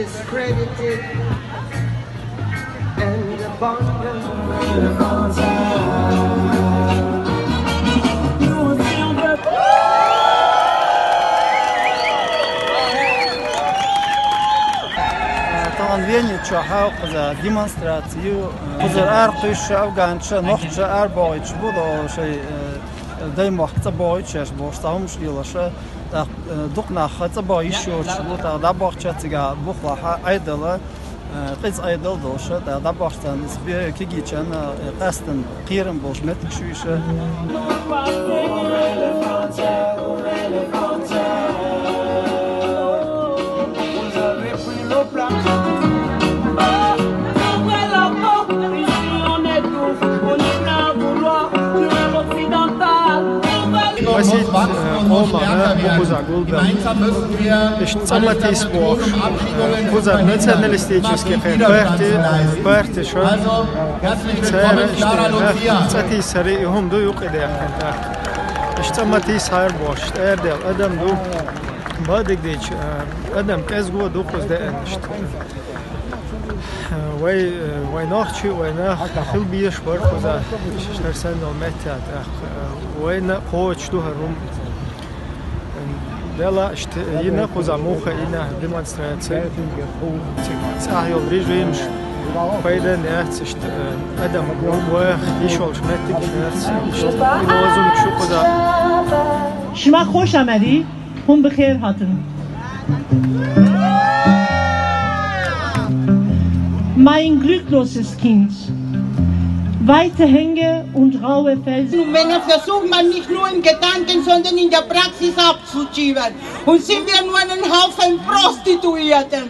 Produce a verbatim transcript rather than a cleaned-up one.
Discredited and abandoned. Тахан Вене чу хьалкхуза демонстрацию, кхузара аркхуьйша, афганча, нохча арбоагӀийча бу до шай, э, даймохк цӀа богӀийчаш болуш, цхьа хӀумаш лелаша, тӀаккха, э, дукха нах цӀа богӀа йиш йоцуш бу, тӀаккха дӀабахча цига бухлахьа Ӏедала, э, къиза Ӏедал долуша, тӀаккха дӀабахча царна иза бе кигичанна, э, къаьстина кхерам болуш меттиг шу иша. Масийттаза, э, къоман бу кхуза гулбелла. Иштта цӀа ма тийса бохуш, э, кхуза националистический кхе парти, партиша, цара иштта нах цӀа тийсаре и хӀума ду юкъа даьккхина тӀаккха. Иштта цӀа ма тийсахьара бохуш, тӀера дел адам ду. Бадигдича, э, адам кӀезго ду кхуза деана иштта. Вай, вай нохчий, вай нах хила безаш бара кхуза, иштта хӀара санна долу меттехь тӀаккха. Вайна кхочуш ду хӀара хӀума. Дела иштта йина кхуза муха йина демонстраци. Цига цӀахь йолу режимаш пайденна яц иштта, адам ваха йиш йолуш меттигаш яц, иштта и лозунг шу кхуза. Шума хош омадед. Хьун бахер хӀотана. Mein glückloses Kind. Weite Hänge und raue Felsen. Und Männer versucht man nicht nur in Gedanken, sondern in der Praxis abzuschieben. Und sind wir nur einen Haufen Prostituierten.